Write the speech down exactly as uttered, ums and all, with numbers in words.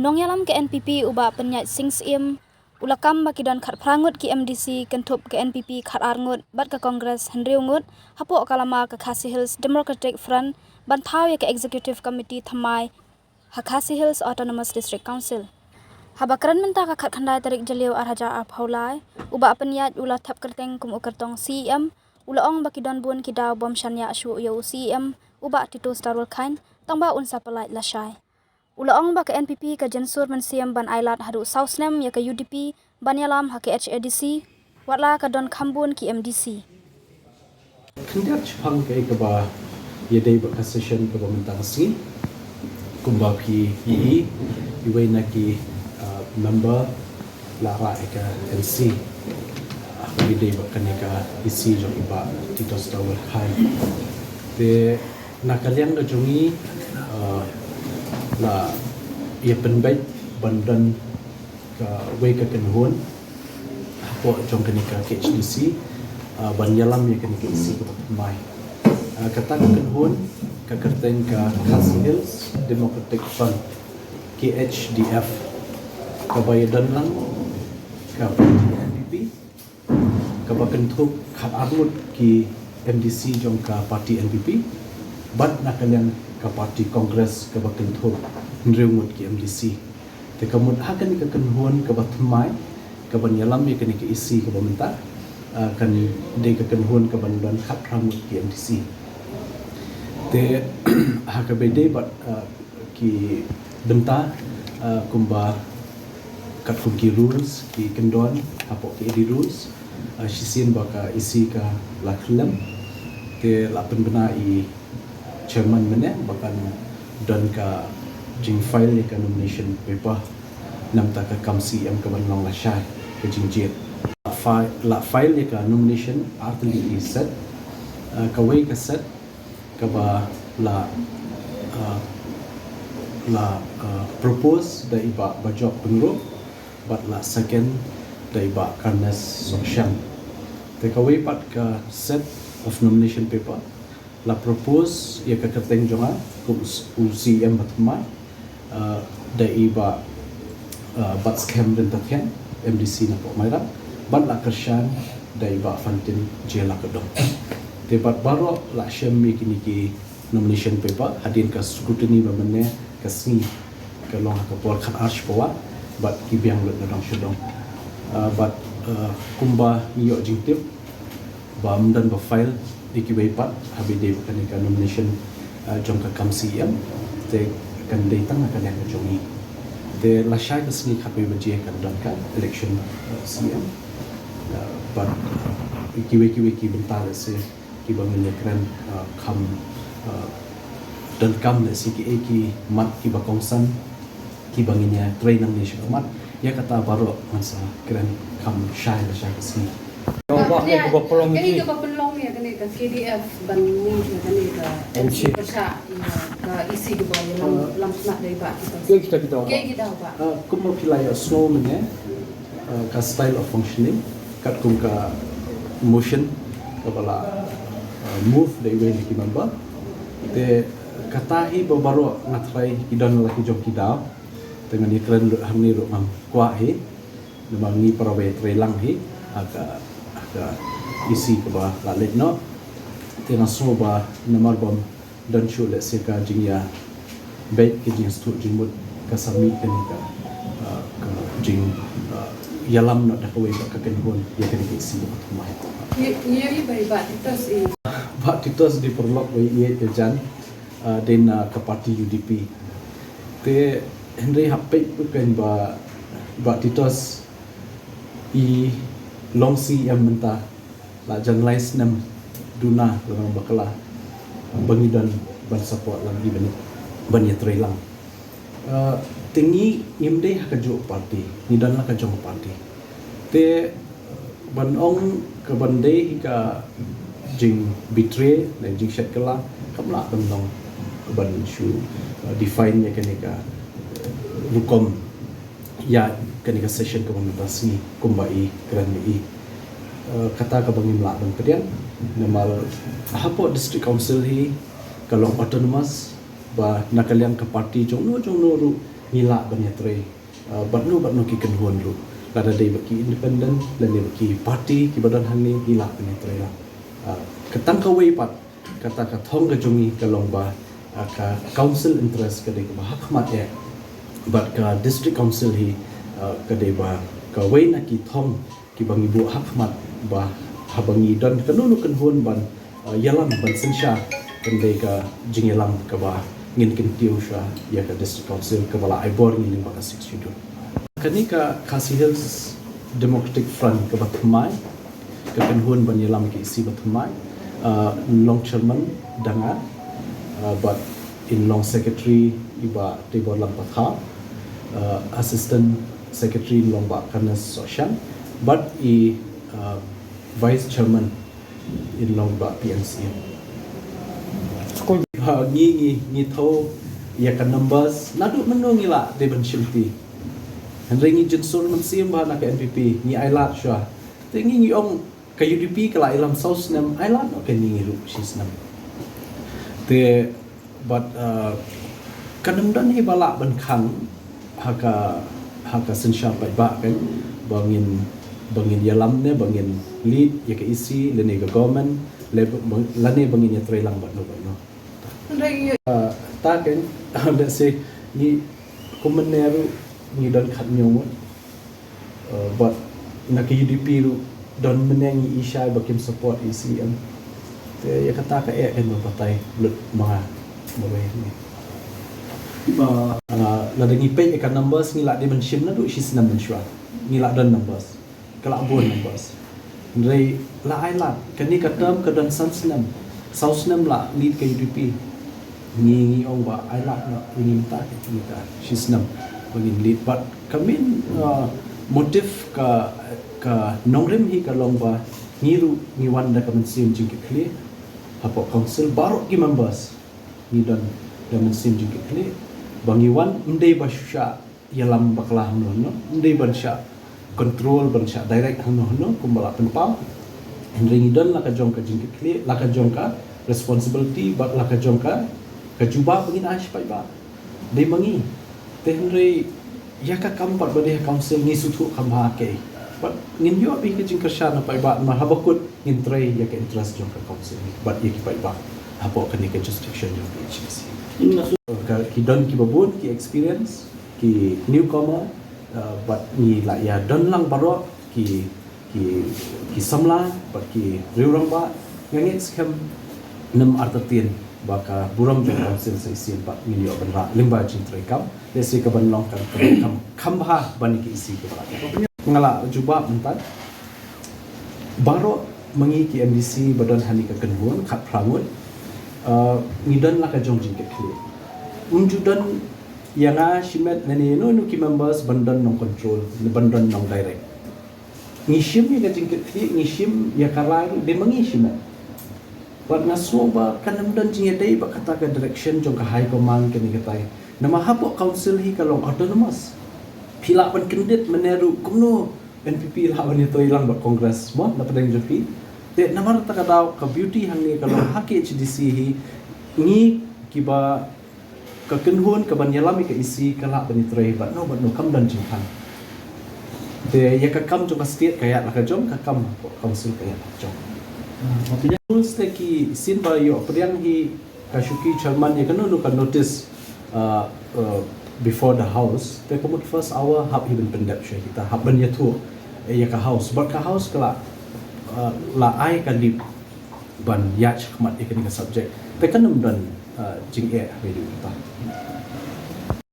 Nongïalam ka N P P u Bah Pynïaid Sing Syiem u la kam ba ki don khatphra ngut ki M D C, kynthup ka N P P khatar ngut bad ka Congress hynriew ngut hapoh ka lama ka Khasi Hills Democratic Front ban thaw ïa ka Executive Committee thymmai ha Khasi Hills Autonomous District Council. Haba kren mynta ka khatkhyndai tarik Jylliew ar hajar arphew lai, u Bah Pynïaid u la thep kyrteng kum u kyrtong C E M, u la ong ba ki don bun ki daw bym shaniah shuh ïa u C E M, u Bah Tito Starwell Chyne, tangba un sa pyllait lashai. U la ong ba ka N P P ka jynsur mynsiem ban ailad haduh saw snem ïa ka U D P ban ïalam ha ka H A D C, watla ka don kham bun ki M D C. Khyndiat shaphang kaei kaba ïadei bad ka session kaba mynta ka sngi. Kumba phi ïohi, iwei na ki, uh, member la rah ïa ka N C. Uh, ïadei bad kane ka E C jong i Bah Tito Starwell Chyne. Te na ka liang ka jong ngi, uh, la ïa pynbeit ban don kawei ka kynhun hapoh jong kane ka K H D C, ah, ban ïalam ïa kane ka E C kaba thymmai. Ah, kata ka kynhun ka kyrteng ka Khasi Hills Democratic Front, K H D F, kaba ïadon lang ka party N P P, kaba kynthup khatar ngut ki M D C jong ka party N P P, bad na ka liang ka party Congress kaba kynthup hynriew ngut ki M D C. Te ka mut ha kane ka kynhun kaba thymmai, kaban ïalam ïa kane ka E C kaba mynta, ah, kan dei ka kynhun kaban don khatphra ngut ki M D C. Te ha kaba ïadei bad, ah, ki bynta, ah, kumba katkum ki rules, ki kyndon hapoh ki A D rules, ah, shisien ba ka E C ka la khyllem, te la pynbna i chairman mynne ba kan don ka jingfile ïa ka nomination paper namar ka kam C E M kaban long lashai ka jingjied. Fi-, la file ïa ka nomination ar tylli ki set, ah, kawei ka set kaba la, ah, la, ah, propose da i Bah Bajop Pyngrope bad la second da i Bah Carnes Songshiang. Te kawei pat ka set of nomination paper la propose ïa ka kyrteng jong nga kum u s-, u C E M ba thymmai, ah, da i Bah, ah, Batskhem Ryntathiang, M D C napoh Mairang, bad la kyrshan da i Bah Fantin J Lakadom. Te bad baroh la shem ïa kine ki nomination paper hadien ka scrutiny ba mynne ka sngi, ka long ha ka por khatar shi pawa, bad ki biang lut na dong sha dong. Ah, bad, ah, kumba ngi ïoh jingtip ba ym don ba file ïa kiwei pat ha ba ïadei bad kane ka nomination, ah, jong ka kam C E M, te kan dei tang na ka liang ka jong ngi. Te lashai ka sngi khatwei baje kan don ka election, ah, C E M. Ah, bad, ah, kiwei kiwei ki bynta lehse kiba ngin ïa kren, ah, kham, ah, donkam lehse kiei ki mat kiba kongsan kiba ngin ïa trei nangne sha khmat. Ïa kata baroh ngan sa kren kham shai lashai ka sngi. Ïa, kaba pynlong ïa kane ka K D F ban move ïa kane ka M C pyrshah ïa ka E C kaba ïalam, lam smat da i Bah Tito. Ïa kita kita. Ïa kita, Bah. Ah, kumba phi la ïohsngew mynne, ah, ka style of functioning katkum ka motion kaba la, ah, move da iwei na ki member. Te kata hi ba baroh nga tharai ki don la ki jong ki daw. Te ngan ïa kren ruh hangne ruh ngam kwah hi. Namar ngi para ba ïa trei lang hi ha ka, ha ka E C kaba la leit noh. Te nga sngew ba namar bym don shuh lehse ka jingïabeit, ka jingïasngewthuh jingmut, ka sa mih kane ka, ah, ka jing, ah, ïalam noh da kawei pat ka kynhun ïa kane ka E C kaba thymmai. Ngi, ngi ïohi ba i Bah Titos i. Bah Titos dei paralok ba ïeit ka jan, ah, dei na ka party U D P. Te hynrei hap peit pyrkhat ba Bah Titos i long C E M mynta la jan lai snem duna la nang bakla ba ngi don ban support lang i ban, ban ïatrei lang. Ah, te ngi ngim dei ha kajuh party, ngi don la ka jong party. Te ban ong ka ban dei hi ka jingbetray ne jingshet kylla, kam lah ban long ban shu, uh, define ïa kane ka, uh, rukom ïa kane ka session kaba mynta sngi kumba i kren ïa i. Uh, kata kaba ngim lah ban pdiang namar hapoh District Council hi ka long autonomous, ba na ka liang ka party jongno jongno ruh ngi lah ban ïatrei, uh, bad no bad no ki kynhun ruh. Lada dei bad ki independent lane bad ki party kiba don hangne, ngi lah ban ïatrei lang. Uh, ka tang kawei pat kata ka thong ka jong ngi ka long ba, uh, ka council interest ka dei kaba hakhmat eh, bad ka district council hi, uh, ka dei ba kawei na ki thong kiba ngi buh hakhmat ba haba ngi don kano kano kynhun ban, uh, ïalam ban synshar, kan dei ka jingïalam kaba ngin kyntiew shuwa ïa ka district council kaba la ai bor ngi lyngba ka Sixth Schedule. Kane ka Khasi Hills Democratic Front kaba thymmai, ka kynhun ban ïalam ka E C ba thymmai, uh, long chairman da nga, uh, bad in long secretary i Bah Teiborlang Pathaw, uh, assistant secretary in long Bah Kanes Sohshan, bad i, uh, vice chairman in long Bah P N C. Skul. Ha, ngi, ngi, ngi thaw ïa ka numbers, naduh mynno ngi lah dei ban shimti. Hynrei ngi jin sur mynsiem bha na ka N P P, ngi ai lad shuwa. Te ngi, ngi ong ka U D P ka la ïalam saw snem, ai lad noh kane ngi ruh shi snem. Te bad, uh, kan ym don hi ba lah ban khang ha ka, ha ka synshar paidbah kan, ba ngin, ba ngin ïalam ne ba ngin lead ïa ka E C lane ka government, le ba, lane ba ngin ïatrei lang bad no bad no. Uh, ta kan, let's say, ngi kum mynne ruh ngi don khatñiew ngut. Uh, bad na ka U D P ruh don mynne ngi i shai ba kim support E C em. Te ïa kata ka eh kan ba batai lut ma nga marwei ni. Ba, uh, lada ngi peit ïa ka numbers ngi lah dei ban shim naduh shi snem mynshuwa. Ngi lah don numbers. Ka lah bun numbers. Hynrei la ai lad, kane ka term ka don san snem. Saw snem la lead ka U D P. Ngi, ngi ong ba ai lad noh, ngi mynta ka, kane ka shi snem ba ngin lead. Bad ka main, uh, motive ka, ka nongrim hi ka long ba ngi ruh ngi wan da ka mynsiem jingkitkhlieh. Hapoh council baroh ki members ngi don da mynsiem jingkitkhlieh. Ba ngi wan ym dei ba shu shah ïalam bakla hangno hangno, ym dei ban shah control, ban shah direct hangno hangno kumba la pynpaw. Hynrei ngi don la ka jong ka jingkitkhlieh, la ka jong ka responsibility bad la ka jong ka, ka jubab ba ngin ai sha paidbah. Dei ma ngi. Te hynrei ïa ka kam pat ba dei ha council ngi sngewthuh kham bha kei. Bad ngin ïoh beit ka jingkyrshan na paidbah namar haba kut ngin trei ïa ka interest jong ka council bad ïa ki paidbah hapoh kane ka jurisdiction jong ka H D C. Ka, ki don kiba bun ki experience, ki newcomer, uh, bad ngi la ïa don lang baroh ki, ki, ki samla bad ki riew rangbah. Nga ngeit skhem nym artatien ba ka burom jong ka council sa shisien bad ngin ïoh ban rah lyngba jingtrei kam. Lehse ka ban long kan ka ban kham, kham bha ban ïa ka E C kaba la. Nga la jubab mynta. Baroh ma ngi ki M D C ba don ha kane ka kynhun khatphra ngut, uh, ngi don la ka jong jingkitkhlieh. Ym ju don ïa nga shimet ne ne no no ki members ban don nong control, ban don nong direct. Ngi shim ïa ka jingkitkhlieh, ngi shim ïa ka rai ruh dei ma ngi shimet. Bad nga sngew ba kan ym don jingïadei bad kata ka direction jong ka high command kane katai. Namar hapoh council hi ka long autonomous. Phi lah ban kyndit mynne ruh kumno N P P lah ban ïatrei lang bad Congress mo na pdeng jong phi. Te namar kata ka daw ka beauty hangne ka long ha ka H D C hi ngi kiba ka kynhun ka ban ïalam ïa ka E C ka lah ban ïatrei bad no bad no kam don jingkhang. Te ïa ka kam jong ka state ka ïaid la ka jong, ka kam council ka ïaid la ka jong. Rules te ki sien ba ïoh pdiang hi ka shuki chairman ïa kano kano ka notice, uh, uh, before the house. Te ka mut first hour hap hi ban pyndep sha kita, hap ban ïathuh ïa ka house. Bad ka house ka la, uh, la ai ka leave ban ïaid shakhmat ïa kane ka subject. Te kan ym don, uh, jingeh ha kata.